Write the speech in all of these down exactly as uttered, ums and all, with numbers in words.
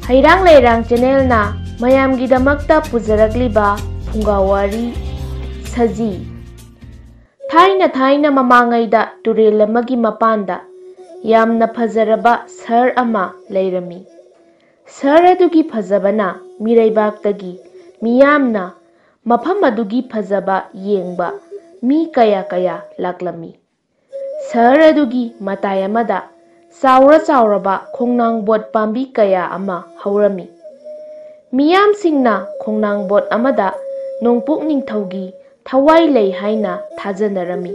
ꯍꯩꯔꯥꯡ ꯂꯩꯔꯥꯡ ꯆꯦꯅꯦꯜꯅ ꯃꯌꯥꯝꯒꯤꯗꯃꯛꯇ ꯄꯨꯖꯔꯛꯂꯤꯕ ꯐꯨꯡꯒꯥꯋꯥꯔꯤ ꯁꯖꯤ꯫ ꯊꯥꯏꯅ ꯊꯥꯏꯅ ꯃꯃꯥꯡꯉꯩꯗ ꯇꯨꯔꯦꯜ ꯑꯃꯒꯤ ꯃꯄꯥꯟꯗ ꯌꯥꯝꯅ ꯐꯖꯔꯕ ꯁꯍꯔ ꯑꯃ ꯂꯩꯔꯝꯃꯤ꯫ ꯁꯍꯔ ꯑꯗꯨꯒꯤ ꯐꯖꯕꯅ ꯃꯤꯔꯩꯕꯥꯛꯇꯒꯤ ꯃꯤꯌꯥꯝꯅ ꯃꯐꯝ ꯑꯗꯨꯒꯤ ꯐꯖꯕ ꯌꯦꯡꯕ ꯃꯤ ꯀꯌꯥ ꯀꯌꯥ ꯂꯥꯛꯂꯝꯃꯤ꯫ ꯁꯍꯔ ꯑꯗꯨꯒꯤ ꯃꯇꯥꯏ ꯑꯃꯗ ꯆꯥꯎꯔ ꯆꯥꯎꯔꯕ ꯈꯣꯡꯅꯥꯡꯕꯣꯠ ꯄꯥꯝꯕꯤ ꯀꯌꯥ ꯑꯃ ꯍꯧꯔꯝꯃꯤ꯫ ꯃꯤꯌꯥꯝꯁꯤꯡꯅ ꯈꯣꯡꯅꯥꯡꯕꯣꯠ ꯑꯃꯗ ꯅꯣꯡꯄꯣꯛ ꯅꯤꯡꯊꯧꯒꯤ ꯊꯋꯥꯏ ꯂꯩ ꯍꯥꯏꯅ ꯊꯥꯖꯅꯔꯝꯃꯤ꯫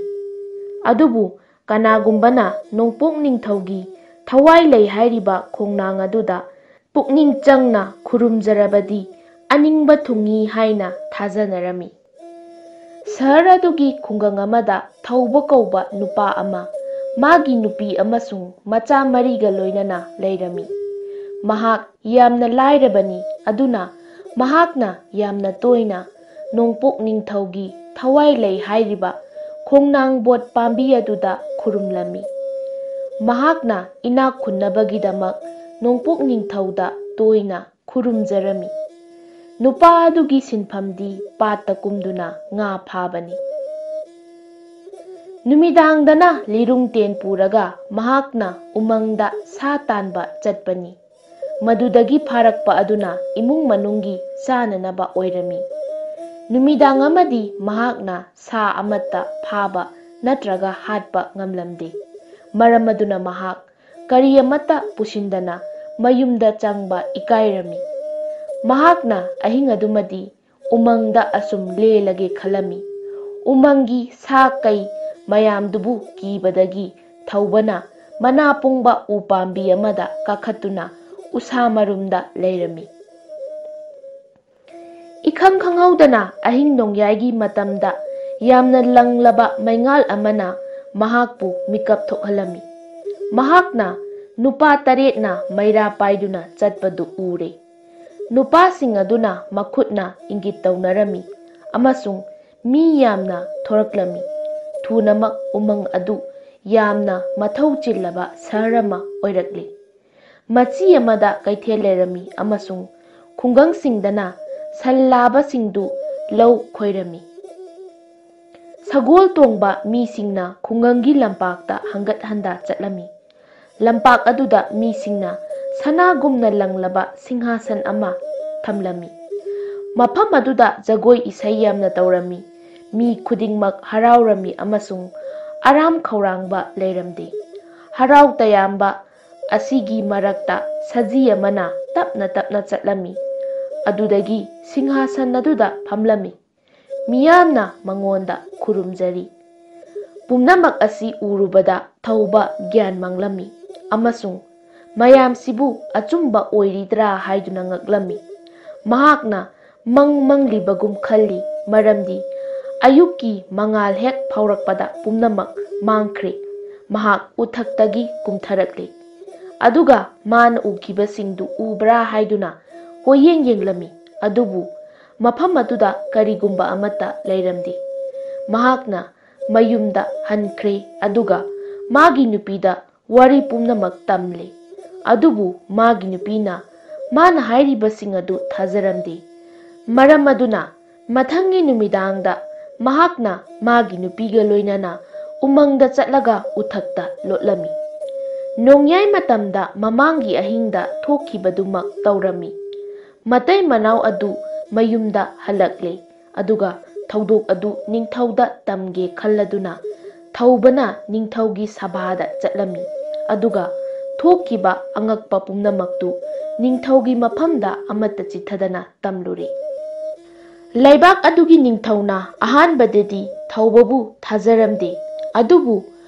ꯑꯗꯨꯕꯨ ꯀꯅꯥꯒꯨꯝꯕꯅ ꯅꯣꯡꯄꯣꯛ ꯅꯤꯡꯊꯧꯒꯤ ꯊꯋꯥꯏ ꯂꯩ ꯍꯥꯏꯔꯤꯕ ꯈꯣꯡꯅꯥꯡ ꯑꯗꯨꯗ ꯄꯨꯛꯅꯤꯡ ꯆꯪꯅ ꯈꯨꯔꯨꯝꯖꯔꯕꯗꯤ ꯑꯅꯤꯡꯕ ꯊꯨꯡꯏ ꯍꯥꯏꯅ ꯊꯥꯖꯅꯔꯝꯃꯤ꯫ ꯁꯍꯔ ꯑꯗꯨꯒꯤ ꯈꯨꯡꯒꯪ ꯑꯃꯗ ꯊꯧꯕ ꯀꯧꯕ ꯅꯨꯄꯥ ꯑꯃ ꯃꯥꯒꯤ ꯅꯨꯄꯤ ꯑꯃꯁꯨꯡ ꯃꯆꯥ ꯃꯔꯤꯒ ꯂꯣꯏꯅꯅ ꯂꯩꯔꯝꯃꯤ꯫ ꯃꯍꯥꯛ ꯌꯥꯝꯅ ꯂꯥꯏꯔꯕꯅꯤ, ꯑꯗꯨꯅ ꯃꯍꯥꯛꯅ ꯌꯥꯝꯅ ꯇꯣꯏꯅ ꯅꯣꯡꯄꯣꯛ ꯅꯤꯡꯊꯧꯒꯤ ꯊꯋꯥꯏ ꯂꯩ ꯍꯥꯏꯔꯤꯕ ꯈꯣꯡꯅꯥꯡꯕꯣꯠ ꯄꯥꯝꯕꯤ ꯑꯗꯨꯗ ꯈꯨꯔꯨꯝꯂꯝꯃꯤ꯫ ꯃꯍꯥꯛꯅ ꯏꯅꯥꯛ ꯈꯨꯟꯅꯕꯒꯤꯗꯃꯛ ꯅꯣꯡꯄꯣꯛ ꯅꯤꯡꯊꯧꯗ ꯇꯣꯏꯅ ꯈꯨꯔꯨꯝꯖꯔꯝꯃꯤ꯫ ꯅꯨꯄꯥ ꯑꯗꯨꯒꯤ ꯁꯤꯟꯐꯝꯗꯤ ꯄꯥꯠꯇ ꯀꯨꯝꯗꯨꯅ ꯉꯥ ꯐꯥꯕꯅꯤ꯫ ꯅꯨꯃꯤꯗꯥꯡꯗꯅ ꯂꯤꯔꯨꯡ ꯇꯦꯟ ꯄꯨꯔꯒ ꯃꯍꯥꯛꯅ ꯎꯃꯪꯗ ꯁꯥ ꯇꯥꯟꯕ ꯆꯠꯄꯅꯤ꯫ ꯃꯗꯨꯗꯒꯤ ꯐꯥꯔꯛꯄ ꯑꯗꯨꯅ ꯏꯃꯨꯡ ꯃꯅꯨꯡꯒꯤ ꯆꯥꯅꯅꯕ ꯑꯣꯏꯔꯝꯃꯤ꯫ ꯅꯨꯃꯤꯗꯥꯡ ꯑꯃꯗꯤ ꯃꯍꯥꯛꯅ ꯁꯥ ꯑꯃꯠꯇ ꯐꯥꯕ ꯅꯠꯇ꯭ꯔꯒ ꯍꯥꯠꯄ ꯉꯝꯂꯝꯗꯦ꯫ ꯃꯔꯝ ꯑꯗꯨꯅ ꯃꯍꯥꯛ ꯀꯔꯤ ꯑꯃꯠꯇ ꯄꯨꯁꯤꯟꯗꯅ ꯃꯌꯨꯝꯗ ꯆꯪꯕ ꯏꯀꯥꯏꯔꯝꯃꯤ꯫ ꯃꯍꯥꯛꯅ ꯑꯍꯤꯡ ꯑꯗꯨꯃꯗꯤ ꯎꯃꯪꯗ ꯑꯁꯨꯝ ꯂꯦꯜꯂꯒꯦ ꯈꯜꯂꯝꯃꯤ꯫ ꯎꯃꯪꯒꯤ ꯁꯥ ꯀꯩ ꯃꯌꯥꯝꯗꯨꯕꯨ ꯀꯤꯕꯗꯒꯤ ꯊꯧꯕꯅ ꯃꯅꯥ ꯄꯨꯡꯕ ꯎ ꯄꯥꯝꯕꯤ ꯑꯃꯗ ꯀꯥꯈꯠꯇꯨꯅ ꯎꯁꯥ ꯃꯔꯨꯝꯗ ꯂꯩꯔꯝꯃꯤ꯫ ꯏꯈꯪ ꯈꯪꯍꯧꯗꯅ ꯑꯍꯤꯡ ꯅꯣꯡꯌꯥꯏꯒꯤ ꯃꯇꯝꯗ ꯌꯥꯝꯅ ꯂꯪꯂꯕ ꯃꯩꯉꯥꯜ ꯑꯃꯅ ꯃꯍꯥꯛꯄꯨ ꯃꯤꯀꯞ ꯊꯣꯛꯍꯜꯂꯝꯃꯤ꯫ ꯃꯍꯥꯛꯅ ꯅꯨꯄꯥ ꯇꯔꯦꯠꯅ ꯃꯩꯔꯥ ꯄꯥꯏꯗꯨꯅ ꯆꯠꯄꯗꯨ ꯎꯔꯦ꯫ ꯅꯨꯄꯥꯁꯤꯡ ꯑꯗꯨꯅ ꯃꯈꯨꯠꯅ ꯏꯪꯒꯤꯠ ꯇꯧꯅꯔꯝꯃꯤ ꯑꯃꯁꯨꯡ ꯃꯤ ꯌꯥꯝꯅ ꯊꯣꯔꯛꯂꯝꯃꯤ꯫ ꯊꯨꯅꯃꯛ ꯎꯃꯪ ꯑꯗꯨ ꯌꯥꯝꯅ ꯃꯊꯧ ꯆꯤꯜꯂꯕ ꯁꯍꯔ ꯑꯃ ꯑꯣꯏꯔꯛꯂꯤ꯫ ꯃꯆꯤ ꯑꯃꯗ ꯀꯩꯊꯦꯜ ꯂꯩꯔꯝꯃꯤ ꯑꯃꯁꯨꯡ ꯈꯨꯡꯒꯪꯁꯤꯡꯗꯅ ꯁꯟ ꯂꯥꯕꯁꯤꯡꯗꯨ ꯂꯧ ꯈꯣꯏꯔꯝꯃꯤ꯫ ꯁꯒꯣꯜ ꯇꯣꯡꯕ ꯃꯤꯁꯤꯡꯅ ꯈꯨꯡꯒꯪꯒꯤ ꯂꯝꯄꯥꯛꯇ ꯍꯪꯒꯠ ꯍꯟꯗ ꯆꯠꯂꯝꯃꯤ꯫ ꯂꯝꯄꯥꯛ ꯑꯗꯨꯗ ꯃꯤꯁꯤꯡꯅ ꯁꯅꯥꯒꯨꯝꯅ ꯂꯪꯂꯕ ꯁꯤꯡꯍꯥꯁꯟ ꯑꯃ ꯊꯝꯂꯝꯃꯤ꯫ ꯃꯐꯝ ꯑꯗꯨꯗ ꯖꯒꯣꯏ ꯏꯁꯩ ꯌꯥꯝꯅ ꯇꯧꯔꯝꯃꯤ꯫ ꯃꯤ ꯈꯨꯗꯤꯡꯃꯛ ꯍꯔꯥꯎꯔꯝꯃꯤ ꯑꯃꯁꯨꯡ ꯑꯔꯥꯝ ꯈꯧꯔꯥꯡꯕ ꯂꯩꯔꯝꯗꯦ꯫ ꯍꯔꯥꯎ ꯇꯌꯥꯝꯕ ꯑꯁꯤꯒꯤ ꯃꯔꯛꯇ ꯁꯖꯤ ꯑꯃꯅ ꯇꯞꯅ ꯇꯞꯅ ꯆꯠꯂꯝꯃꯤ꯫ ꯑꯗꯨꯗꯒꯤ ꯁꯤꯡꯍꯥꯁꯟ ꯑꯗꯨꯗ ꯐꯝꯂꯝꯃꯤ꯫ ꯃꯤꯌꯥꯝꯅ ꯃꯉꯣꯟꯗ ꯈꯨꯔꯨꯝꯖꯔꯤ꯫ ꯄꯨꯝꯅꯃꯛ ꯑꯁꯤ ꯎꯔꯨꯕꯗ ꯊꯧꯕ ꯒ꯭ꯌꯥꯟ ꯃꯥꯡꯂꯝꯃꯤ ꯑꯃꯁꯨꯡ ꯃꯌꯥꯝꯁꯤꯕꯨ ꯑꯆꯨꯝꯕ ꯑꯣꯏꯔꯤꯗ꯭ꯔꯥ ꯍꯥꯏꯗꯨꯅ ꯉꯛꯂꯝꯃꯤ꯫ ꯃꯍꯥꯛꯅ ꯃꯪ ꯃꯪꯂꯤꯕꯒꯨꯝ ꯈꯜꯂꯤ, ꯃꯔꯝꯗꯤ ꯑꯌꯨꯛꯀꯤ ꯃꯉꯥꯜ ꯍꯦꯛ ꯐꯥꯎꯔꯛꯄꯗ ꯄꯨꯝꯅꯃꯛ ꯃꯥꯡꯈ꯭ꯔꯦ꯫ ꯃꯍꯥꯛ ꯎꯊꯛꯇꯒꯤ ꯀꯨꯝꯊꯔꯛꯂꯦ꯫ ꯑꯗꯨꯒ ꯃꯥꯅ ꯎꯈꯤꯕꯁꯤꯡꯗꯨ ꯎꯕ꯭ꯔꯥ ꯍꯥꯏꯗꯨꯅ ꯀꯣꯏꯌꯦꯡ ꯌꯦꯡꯂꯝꯃꯤ, ꯑꯗꯨꯕꯨ ꯃꯐꯝ ꯑꯗꯨꯗ ꯀꯔꯤꯒꯨꯝꯕ ꯑꯃꯠꯇ ꯂꯩꯔꯝꯗꯦ꯫ ꯃꯍꯥꯛꯅ ꯃꯌꯨꯝꯗ ꯍꯟꯈ꯭ꯔꯦ, ꯑꯗꯨꯒ ꯃꯥꯒꯤ ꯅꯨꯄꯤꯗ ꯋꯥꯔꯤ ꯄꯨꯝꯅꯃꯛ ꯇꯝꯂꯦ꯫ ꯑꯗꯨꯕꯨ ꯃꯥꯒꯤ ꯅꯨꯄꯤꯅ ꯃꯥꯅ ꯍꯥꯏꯔꯤꯕꯁꯤꯡ ꯑꯗꯨ ꯊꯥꯖꯔꯝꯗꯦ꯫ ꯃꯔꯝ ꯑꯗꯨꯅ ꯃꯊꯪꯒꯤ ꯅꯨꯃꯤꯗꯥꯡꯗ ꯃꯍꯥꯛꯅ ꯃꯥꯒꯤ ꯅꯨꯄꯤꯒ ꯂꯣꯏꯅꯅ ꯎꯃꯪꯗ ꯆꯠꯂꯒ ꯎꯊꯛꯇ ꯂꯣꯠꯂꯝꯃꯤ꯫ ꯅꯣꯡꯌꯥꯏ ꯃꯇꯝꯗ ꯃꯃꯥꯡꯒꯤ ꯑꯍꯤꯡꯗ ꯊꯣꯛꯈꯤꯕꯗꯨꯃꯛ ꯇꯧꯔꯝꯃꯤ꯫ ꯃꯇꯩ ꯃꯅꯥꯎ ꯑꯗꯨ ꯃꯌꯨꯝꯗ ꯍꯜꯂꯛꯂꯦ, ꯑꯗꯨꯒ ꯊꯧꯗꯣꯛ ꯑꯗꯨ ꯅꯤꯡꯊꯧꯗ ꯇꯝꯒꯦ ꯈꯜꯂꯗꯨꯅ ꯊꯧꯕꯅ ꯅꯤꯡꯊꯧꯒꯤ ꯁꯚꯥꯗ ꯆꯠꯂꯝꯃꯤ꯫ ꯑꯗꯨꯒ ꯊꯣꯛꯈꯤꯕ ꯑꯉꯛꯄ ꯄꯨꯝꯅꯃꯛꯇꯨ ꯅꯤꯡꯊꯧꯒꯤ ꯃꯐꯝꯗ ꯑꯃꯠꯇ ꯆꯤꯠꯊꯗꯅ ꯇꯝꯂꯨꯔꯦ꯫ ꯂꯩꯕꯥꯛ ꯑꯗꯨꯒꯤ ꯅꯤꯡꯊꯧꯅ ꯑꯍꯥꯟꯕꯗꯗꯤ ꯊꯧꯕꯕꯨ ꯊꯥꯖꯔꯝꯗꯦ, ꯑꯗꯨꯕꯨ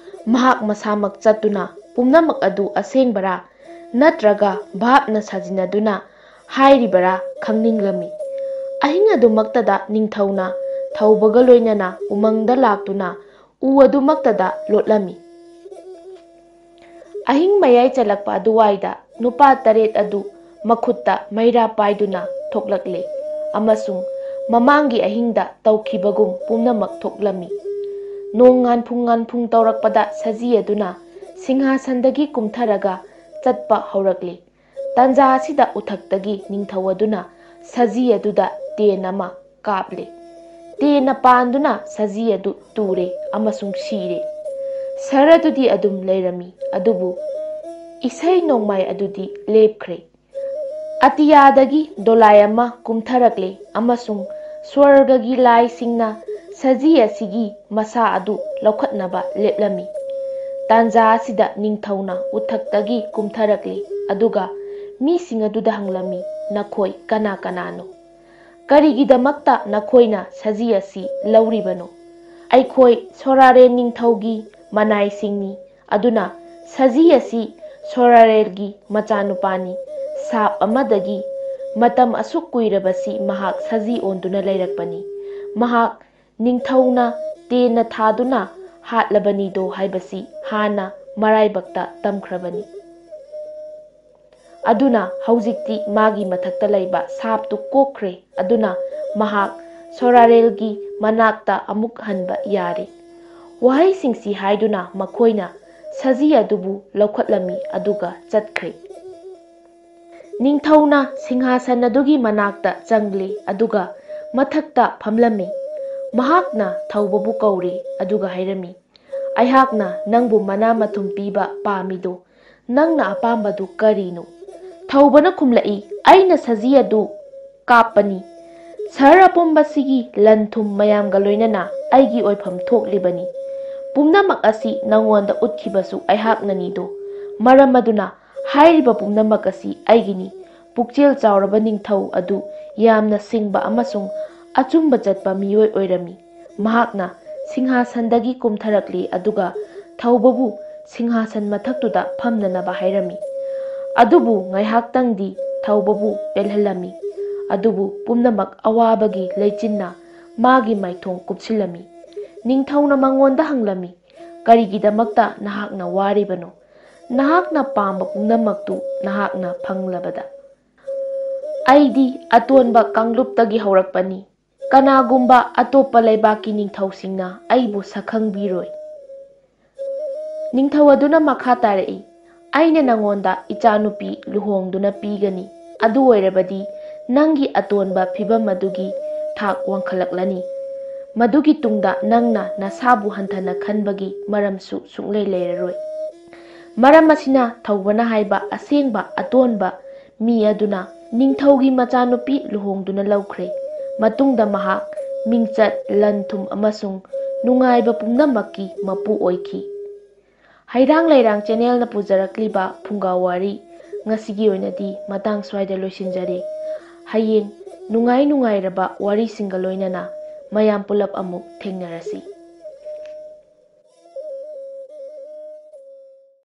ꯃꯍꯥꯛ ꯃꯁꯥꯃꯛ ꯆꯠꯇꯨꯅ ꯄꯨꯝꯅꯃꯛ ꯑꯗꯨ ꯑꯁꯦꯡꯕꯔꯥ ꯅꯠꯇ꯭ꯔꯒ ꯚꯥꯞꯅ ꯁꯥꯖꯤꯟꯅꯗꯨꯅ ꯍꯥꯏꯔꯤꯕꯔꯥ ꯈꯪꯅꯤꯡꯂꯝꯃꯤ꯫ ꯑꯍꯤꯡ ꯑꯗꯨꯃꯛꯇꯗ ꯅꯤꯡꯊꯧꯅ ꯊꯧꯕꯒ ꯂꯣꯏꯅꯅ ꯎꯃꯪꯗ ꯂꯥꯛꯇꯨꯅ ꯎ ꯑꯗꯨꯃꯛꯇꯗ ꯂꯣꯠꯂꯝꯃꯤ꯫ ꯑꯍꯤꯡ ꯃꯌꯥꯏ ꯆꯜꯂꯛꯄ ꯑꯗꯨꯋꯥꯏꯗ ꯅꯨꯄꯥ ꯇꯔꯦꯠ ꯑꯗꯨ ꯃꯈꯨꯠꯇ ꯃꯩꯔꯥ ꯄꯥꯏꯗꯨꯅ ꯊꯣꯛꯂꯛꯂꯦ ꯑꯃꯁꯨꯡ ꯃꯃꯥꯡꯒꯤ ꯑꯍꯤꯡꯗ ꯇꯧꯈꯤꯕꯒꯨꯝ ꯄꯨꯝꯅꯃꯛ ꯊꯣꯛꯂꯝꯃꯤ꯫ ꯅꯣꯡ ꯉꯥꯟꯐꯨꯡ ꯉꯥꯟꯐꯨꯡ ꯇꯧꯔꯛꯄꯗ ꯁꯖꯤ ꯑꯗꯨꯅ ꯁꯤꯡꯍꯥꯁꯟꯗꯒꯤ ꯀꯨꯝꯊꯔꯒ ꯆꯠꯄ ꯍꯧꯔꯛꯂꯦ꯫ ꯇꯥꯟꯖꯥ ꯑꯁꯤꯗ ꯎꯊꯛꯇꯒꯤ ꯅꯤꯡꯊꯧ ꯑꯗꯨꯅ ꯁꯖꯤ ꯑꯗꯨꯗ ꯇꯦꯟ ꯑꯃ ꯀꯥꯞꯂꯦ꯫ ꯇꯦꯟꯅ ꯄꯥꯟꯗꯨꯅ ꯁꯖꯤ ꯑꯗꯨ ꯇꯨꯔꯦ ꯑꯃꯁꯨꯡ ꯁꯤꯔꯦ꯫ ꯁꯍꯔ ꯑꯗꯨꯗꯤ ꯑꯗꯨꯝ ꯂꯩꯔꯝꯃꯤ, ꯑꯗꯨꯕꯨ ꯏꯁꯩ ꯅꯣꯡꯃꯥꯏ ꯑꯗꯨꯗꯤ ꯂꯦꯞꯈ꯭ꯔꯦ꯫ ꯑꯇꯤꯌꯥꯗꯒꯤ ꯗꯣꯂꯥꯏ ꯑꯃ ꯀꯨꯝꯊꯔꯛꯂꯦ ꯑꯃꯁꯨꯡ ꯁ꯭ꯋꯔꯒꯒꯤ ꯂꯥꯏꯁꯤꯡꯅ ꯁꯖꯤ ꯑꯁꯤꯒꯤ ꯃꯁꯥ ꯑꯗꯨ ꯂꯧꯈꯠꯅꯕ ꯂꯦꯞꯂꯝꯃꯤ꯫ ꯇꯥꯟꯖꯥ ꯑꯁꯤꯗ ꯅꯤꯡꯊꯧꯅ ꯎꯊꯛꯇꯒꯤ ꯀꯨꯝꯊꯔꯛꯂꯤ, ꯑꯗꯨꯒ ꯃꯤꯁꯤꯡ ꯑꯗꯨꯗ ꯍꯪꯂꯝꯃꯤ, "ꯅꯈꯣꯏ ꯀꯅꯥ ꯀꯅꯥꯅꯣ? ꯀꯔꯤꯒꯤꯗꯃꯛꯇ ꯅꯈꯣꯏꯅ ꯁꯖꯤ ꯑꯁꯤ ꯂꯧꯔꯤꯕꯅꯣ? ꯑꯩꯈꯣꯏ ꯁꯣꯔꯥꯔꯦꯟ ꯅꯤꯡꯊꯧꯒꯤ ꯃꯅꯥꯏꯁꯤꯡꯅꯤ, ꯑꯗꯨꯅ ꯁꯖꯤ ꯑꯁꯤ ꯁꯣꯔꯥꯔꯦꯜꯒꯤ ꯃꯆꯥꯅꯨꯄꯥꯅꯤ꯫ ꯁꯥꯞ ꯑꯃꯗꯒꯤ ꯃꯇꯝ ꯑꯁꯨꯛ ꯀꯨꯏꯔꯕꯁꯤ ꯃꯍꯥꯛ ꯁꯖꯤ ꯑꯣꯟꯗꯨꯅ ꯂꯩꯔꯛꯄꯅꯤ꯫ ꯃꯍꯥꯛ ꯅꯤꯡꯊꯧꯅ ꯇꯦꯟꯅ ꯊꯥꯗꯨꯅ ꯍꯥꯠꯂꯕꯅꯤꯗꯣ ꯍꯥꯏꯕꯁꯤ ꯍꯥꯟꯅ ꯃꯔꯥꯏꯕꯛꯇ ꯇꯝꯈ꯭ꯔꯕꯅꯤ꯫ ꯑꯗꯨꯅ ꯍꯧꯖꯤꯛꯇꯤ ꯃꯥꯒꯤ ꯃꯊꯛꯇ ꯂꯩꯕ ꯁꯥꯞꯇꯨ ꯀꯣꯛꯈ꯭ꯔꯦ, ꯑꯗꯨꯅ ꯃꯍꯥꯛ ꯁꯣꯔꯥꯔꯦꯜꯒꯤ ꯃꯅꯥꯛꯇ ꯑꯃꯨꯛ ꯍꯟꯕ ꯌꯥꯔꯦ꯫" ꯋꯥꯍꯩꯁꯤꯡꯁꯤ ꯍꯥꯏꯗꯨꯅ ꯃꯈꯣꯏꯅ ꯁꯖꯤ ꯑꯗꯨꯕꯨ ꯂꯧꯈꯠꯂꯝꯃꯤ, ꯑꯗꯨꯒ ꯆꯠꯈ꯭ꯔꯦ꯫ ꯅꯤꯡꯊꯧꯅ ꯁꯤꯡꯍꯥꯁꯟ ꯑꯗꯨꯒꯤ ꯃꯅꯥꯛꯇ ꯆꯪꯂꯦ, ꯑꯗꯨꯒ ꯃꯊꯛꯇ ꯐꯝꯂꯝꯃꯤ꯫ ꯃꯍꯥꯛꯅ ꯊꯧꯕꯕꯨ ꯀꯧꯔꯦ, ꯑꯗꯨꯒ ꯍꯥꯏꯔꯝꯃꯤ, "ꯑꯩꯍꯥꯛꯅ ꯅꯪꯕꯨ ꯃꯅꯥ ꯃꯊꯨꯝ ꯄꯤꯕ ꯄꯥꯝꯃꯤꯗꯣ ꯅꯪꯅ ꯑꯄꯥꯝꯕꯗꯨ ꯀꯔꯤꯅꯣ?" ꯊꯧꯕꯅ ꯈꯨꯝꯂꯛꯏ, "ꯑꯩꯅ ꯁꯖꯤ ꯑꯗꯨ ꯀꯥꯞꯄꯅꯤ꯫ ꯁꯍꯔ ꯑꯄꯨꯝꯕꯁꯤꯒꯤ ꯂꯟ ꯊꯨꯝ ꯃꯌꯥꯝꯒ ꯂꯣꯏꯅꯅ ꯑꯩꯒꯤ ꯑꯣꯏꯐꯝ ꯊꯣꯛꯂꯤꯕꯅꯤ꯫ ꯄꯨꯝꯅꯃꯛ ꯑꯁꯤ ꯅꯉꯣꯟꯗ ꯎꯠꯈꯤꯕꯁꯨ ꯑꯩꯍꯥꯛꯅꯅꯤꯗꯣ꯫ ꯃꯔꯝ ꯑꯗꯨꯅ ꯍꯥꯏꯔꯤꯕ ꯄꯨꯝꯅꯃꯛ ꯑꯁꯤ ꯑꯩꯒꯤꯅꯤ꯫" ꯄꯨꯛꯆꯦꯜ ꯆꯥꯎꯔꯕ ꯅꯤꯡꯊꯧ ꯑꯗꯨ ꯌꯥꯝꯅ ꯁꯤꯡꯕ ꯑꯃꯁꯨꯡ ꯑꯆꯨꯝꯕ ꯆꯠꯄ ꯃꯤꯑꯣꯏ ꯑꯣꯏꯔꯝꯃꯤ꯫ ꯃꯍꯥꯛꯅ ꯁꯤꯡꯍꯥꯁꯟꯗꯒꯤ ꯀꯨꯝꯊꯔꯛꯂꯤ, ꯑꯗꯨꯒ ꯊꯧꯕꯕꯨ ꯁꯤꯡꯍꯥꯁꯟ ꯃꯊꯛꯇꯨꯗ ꯐꯝꯅꯅꯕ ꯍꯥꯏꯔꯝꯃꯤ꯫ ꯑꯗꯨꯕꯨ ꯉꯥꯏꯍꯥꯛꯇꯪꯗꯤ ꯊꯧꯕꯕꯨ ꯄꯦꯜꯍꯜꯂꯝꯃꯤ꯫ ꯑꯗꯨꯕꯨ ꯄꯨꯝꯅꯃꯛ ꯑꯋꯥꯕꯒꯤ ꯂꯩꯆꯤꯟꯅ ꯃꯥꯒꯤ ꯃꯥꯏꯊꯣꯡ ꯀꯨꯞꯁꯤꯜꯂꯝꯃꯤ꯫ ꯅꯤꯡꯊꯧꯅ ꯃꯉꯣꯟꯗ ꯍꯪꯂꯝꯃꯤ, "ꯀꯔꯤꯒꯤꯗꯃꯛꯇ ꯅꯍꯥꯛꯅ ꯋꯥꯔꯤꯕꯅꯣ? ꯅꯍꯥꯛꯅ ꯄꯥꯝꯕ ꯄꯨꯝꯅꯃꯛꯇꯨ ꯅꯍꯥꯛꯅ ꯐꯪꯂꯕꯗ꯫ ꯑꯩꯗꯤ ꯑꯇꯣꯟꯕ ꯀꯥꯡꯂꯨꯞꯇꯒꯤ ꯍꯧꯔꯛꯄꯅꯤ꯫ ꯀꯅꯥꯒꯨꯝꯕ ꯑꯇꯣꯞꯄ ꯂꯩꯕꯥꯛꯀꯤ ꯅꯤꯡꯊꯧꯁꯤꯡꯅ ꯑꯩꯕꯨ ꯁꯛꯈꯪꯕꯤꯔꯣꯏ꯫" ꯅꯤꯡꯊꯧ ꯑꯗꯨꯅ ꯃꯈꯥ ꯇꯥꯔꯛꯏ, ꯑꯩꯅ ꯅꯉꯣꯟꯗ ꯏꯆꯥꯅꯨꯄꯤ ꯂꯨꯍꯣꯡꯗꯨꯅ ꯄꯤꯒꯅꯤ꯫ ꯑꯗꯨ ꯑꯣꯏꯔꯕꯗꯤ ꯅꯪꯒꯤ ꯑꯇꯣꯟꯕ ꯐꯤꯕꯝ ꯑꯗꯨꯒꯤ ꯊꯥꯛ ꯋꯥꯡꯈꯠꯂꯛꯂꯅꯤ꯫ ꯃꯗꯨꯒꯤ ꯇꯨꯡꯗ ꯅꯪꯅ ꯅꯁꯥꯕꯨ ꯍꯟꯊꯅ ꯈꯟꯕꯒꯤ ꯃꯔꯝꯁꯨ ꯁꯨꯡꯂꯩ ꯂꯩꯔꯔꯣꯏ꯫ ꯃꯔꯝ ꯑꯁꯤꯅ ꯊꯧꯕꯅ ꯍꯥꯏꯕ ꯑꯁꯦꯡꯕ ꯑꯇꯣꯟꯕ ꯃꯤ ꯑꯗꯨꯅ ꯅꯤꯡꯊꯧꯒꯤ ꯃꯆꯥꯅꯨꯄꯤ ꯂꯨꯍꯣꯡꯗꯨꯅ ꯂꯧꯈ꯭ꯔꯦ꯫ ꯃꯇꯨꯡꯗ ꯃꯍꯥꯛ ꯃꯤꯡꯆꯠ, ꯂꯟ-ꯊꯨꯝ ꯑꯃꯁꯨꯡ ꯅꯨꯡꯉꯥꯏꯕ ꯄꯨꯝꯅꯃꯛꯀꯤ ꯃꯄꯨ ꯑꯣꯏꯈꯤ꯫ ꯍꯩꯔꯥꯡ ꯂꯩꯔꯥꯡ ꯆꯦꯅꯦꯜꯅ ꯄꯨꯖꯔꯛꯂꯤꯕ ꯐꯨꯡꯒꯥ ꯋꯥꯔꯤ ꯉꯁꯤꯒꯤ ꯑꯣꯏꯅꯗꯤ ꯃꯇꯥꯡ ꯁ꯭ꯋꯥꯏꯗ ꯂꯣꯏꯁꯤꯟꯖꯔꯦ꯫ ꯍꯌꯦꯡ ꯅꯨꯡꯉꯥꯏ ꯅꯨꯡꯉꯥꯏꯔꯕ ꯋꯥꯔꯤꯁꯤꯡꯒ ꯂꯣꯏꯅꯅ ꯃꯌꯥꯝ ꯄꯨꯂꯞ ꯑꯃꯨꯛ ꯊꯦꯡꯅꯔꯁꯤ꯫